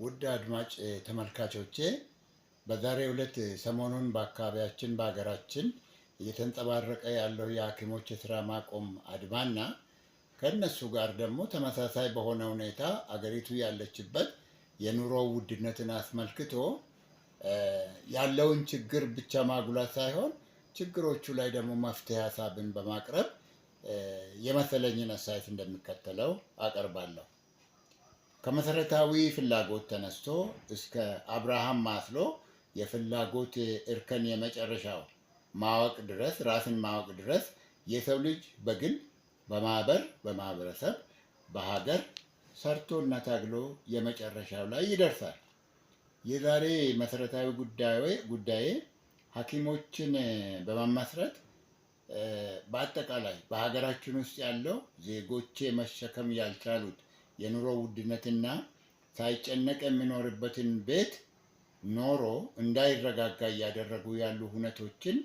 ውድ አድማጭ ተመልካቾቼ፣ በዛሬው ዕለት ሰሞኑን በአካባቢያችን በሀገራችን እየተንጸባረቀ ያለው የሐኪሞች የስራ ማቆም አድማና ከእነሱ ጋር ደግሞ ተመሳሳይ በሆነ ሁኔታ አገሪቱ ያለችበት የኑሮ ውድነትን አስመልክቶ ያለውን ችግር ብቻ ማጉላት ሳይሆን ችግሮቹ ላይ ደግሞ መፍትሄ ሀሳብን በማቅረብ የመሰለኝን አስተያየት እንደሚከተለው አቀርባለሁ። ከመሰረታዊ ፍላጎት ተነስቶ እስከ አብርሃም ማስሎ የፍላጎት እርከን የመጨረሻው ማወቅ ድረስ፣ ራስን ማወቅ ድረስ የሰው ልጅ በግል፣ በማህበር፣ በማህበረሰብ፣ በሀገር ሰርቶ እና ታግሎ የመጨረሻው ላይ ይደርሳል። የዛሬ መሰረታዊ ጉዳዬ ሐኪሞችን በመመስረት በአጠቃላይ በሀገራችን ውስጥ ያለው ዜጎቼ መሸከም ያልቻሉት የኑሮ ውድነትና ሳይጨነቅ የሚኖርበትን ቤት ኖሮ እንዳይረጋጋ እያደረጉ ያሉ ሁነቶችን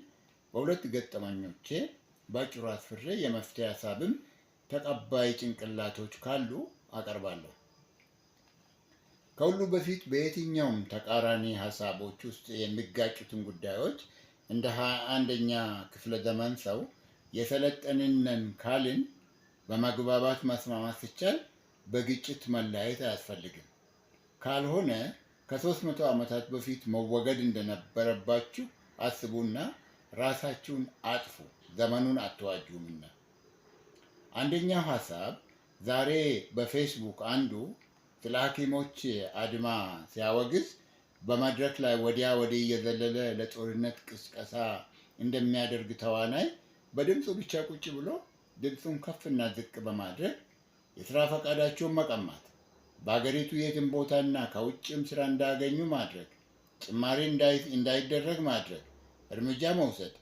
በሁለት ገጠመኞቼ በአጭሩ አስፍሬ የመፍትሄ ሀሳብም ተቀባይ ጭንቅላቶች ካሉ አቀርባለሁ። ከሁሉ በፊት በየትኛውም ተቃራኒ ሀሳቦች ውስጥ የሚጋጩትን ጉዳዮች እንደ 21ኛ ክፍለ ዘመን ሰው የሰለጠንን ነን ካልን በመግባባት መስማማት ሲቻል በግጭት መለያየት አያስፈልግም። ካልሆነ ከ300 ዓመታት በፊት መወገድ እንደነበረባችሁ አስቡና ራሳችሁን አጥፉ፣ ዘመኑን አትዋጁምና። አንደኛው ሀሳብ ዛሬ በፌስቡክ አንዱ ስለ ሐኪሞች አድማ ሲያወግዝ በመድረክ ላይ ወዲያ ወዲህ እየዘለለ ለጦርነት ቅስቀሳ እንደሚያደርግ ተዋናይ በድምፁ ብቻ ቁጭ ብሎ ድምፁን ከፍና ዝቅ በማድረግ የስራ ፈቃዳቸውን መቀማት፣ በሀገሪቱ የትም ቦታና ከውጭም ስራ እንዳያገኙ ማድረግ፣ ጭማሪ እንዳይደረግ ማድረግ፣ እርምጃ መውሰድ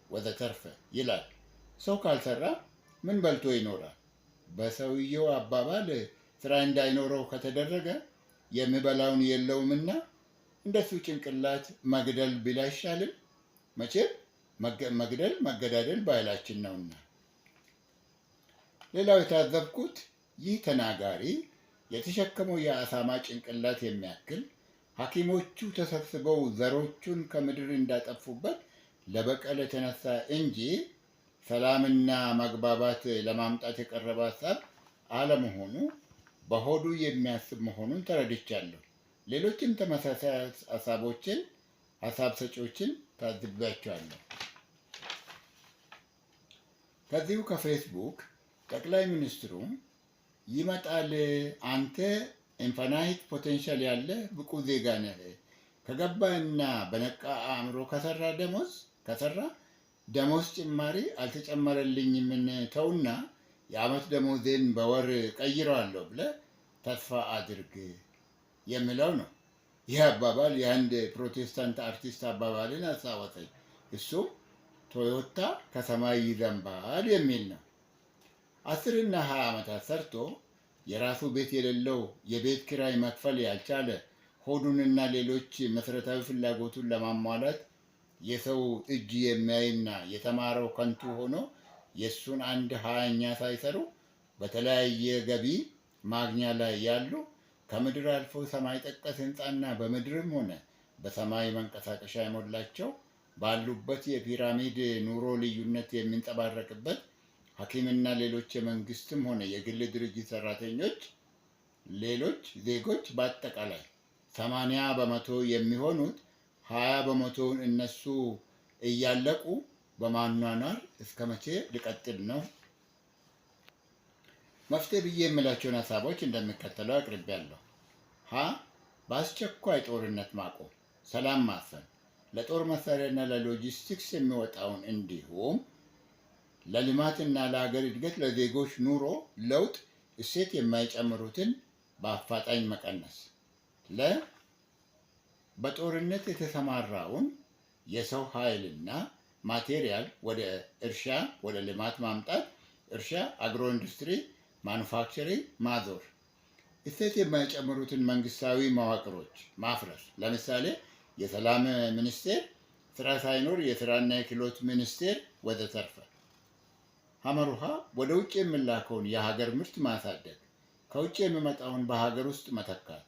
ወዘተርፈ ይላል። ሰው ካልሰራ ምን በልቶ ይኖራል? በሰውየው አባባል ስራ እንዳይኖረው ከተደረገ የሚበላውን የለውምና እንደሱ ጭንቅላት መግደል ቢል አይሻልም? መቼም መግደል መገዳደል ባህላችን ነውና። ሌላው የታዘብኩት ይህ ተናጋሪ የተሸከመው የአሳማ ጭንቅላት የሚያክል ሐኪሞቹ ተሰብስበው ዘሮቹን ከምድር እንዳጠፉበት ለበቀል የተነሳ እንጂ ሰላምና መግባባት ለማምጣት የቀረበ ሀሳብ አለመሆኑ በሆዱ የሚያስብ መሆኑን ተረድቻለሁ። ሌሎችም ተመሳሳይ ሀሳቦችን ሀሳብ ሰጪዎችን ታዝቤያቸዋለሁ። ከዚሁ ከፌስቡክ ጠቅላይ ሚኒስትሩ ይመጣል፣ አንተ infinite potential ያለ ብቁ ዜጋ ነህ፣ ከገባና በነቃ አእምሮ ከሰራ ደሞዝ ጭማሪ አልተጨመረልኝምን ተውና የዓመት ደሞዜን በወር ቀይረዋለሁ ብለህ ተስፋ አድርግ የሚለው ነው። ይህ አባባል የአንድ ፕሮቴስታንት አርቲስት አባባልን አስታወሰኝ። እሱም ቶዮታ ከሰማይ ይዘንባል የሚል ነው። 10ና 20 ዓመታት ሰርቶ የራሱ ቤት የሌለው፣ የቤት ኪራይ መክፈል ያልቻለ፣ ሆዱንና ሌሎች መሰረታዊ ፍላጎቱን ለማሟላት የሰው እጅ የሚያይና የተማረው ከንቱ ሆኖ የእሱን አንድ ሃያኛ ሳይሰሩ በተለያየ ገቢ ማግኛ ላይ ያሉ፣ ከምድር አልፎ ሰማይ ጠቀስ ህንፃና በምድርም ሆነ በሰማይ መንቀሳቀሻ የሞላቸው ባሉበት የፒራሚድ ኑሮ ልዩነት የሚንጸባረቅበት ሐኪምና ሌሎች የመንግስትም ሆነ የግል ድርጅት ሰራተኞች፣ ሌሎች ዜጎች በአጠቃላይ 80% የሚሆኑት 20%ውን እነሱ እያለቁ በማኗኗር እስከ መቼ ሊቀጥል ነው? መፍትሄ ብዬ የምላቸውን ሀሳቦች እንደሚከተለው አቅርቤያለሁ። ሀ በአስቸኳይ ጦርነት ማቆም፣ ሰላም ማስፈን፣ ለጦር መሳሪያና ለሎጂስቲክስ የሚወጣውን እንዲሁም ለልማትና ለሀገር እድገት ለዜጎች ኑሮ ለውጥ እሴት የማይጨምሩትን በአፋጣኝ መቀነስ። ለ በጦርነት የተሰማራውን የሰው ኃይልና material ወደ እርሻ፣ ወደ ልማት ማምጣት፣ እርሻ፣ agro industry፣ manufacturing ማዞር። እሴት የማይጨምሩትን መንግስታዊ መዋቅሮች ማፍረስ። ለምሳሌ የሰላም ሚኒስቴር ስራ ሳይኖር የስራና የክህሎት ሚኒስቴር ወዘተርፈ። ሐመሩ ሐ ወደ ውጭ የሚላከውን የሀገር ምርት ማሳደግ፣ ከውጭ የሚመጣውን በሀገር ውስጥ መተካት።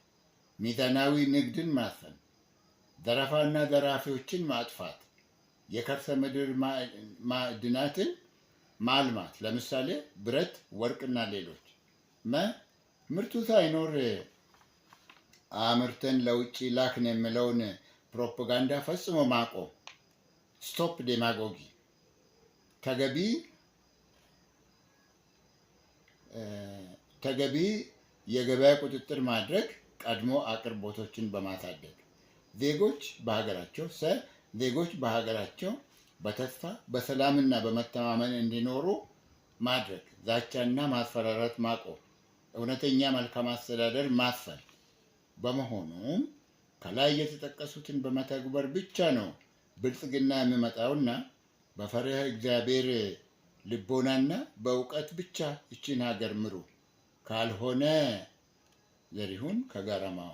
ሚዛናዊ ንግድን ማስፈን፣ ዘረፋና ዘራፊዎችን ማጥፋት፣ የከርሰ ምድር ማዕድናትን ማልማት፣ ለምሳሌ ብረት፣ ወርቅና ሌሎች። መ ምርቱ ሳይኖር አምርተን ለውጭ ላክን የሚለውን ፕሮፓጋንዳ ፈጽሞ ማቆም፣ stop demagogy። ተገቢ ተገቢ የገበያ ቁጥጥር ማድረግ፣ ቀድሞ አቅርቦቶችን በማሳደግ። ዜጎች በሀገራቸው በተስፋ፣ በሰላምና በመተማመን እንዲኖሩ ማድረግ፣ ዛቻና ማስፈራራት ማቆም፣ እውነተኛ መልካም አስተዳደር ማስፈን። በመሆኑም ከላይ የተጠቀሱትን በመተግበር ብቻ ነው ብልጽግና የሚመጣውና በፈሪሃ እግዚአብሔር ልቦናና በእውቀት ብቻ ይችን ሀገር ምሩ። ካልሆነ ዘሪሁን ከጋራማው።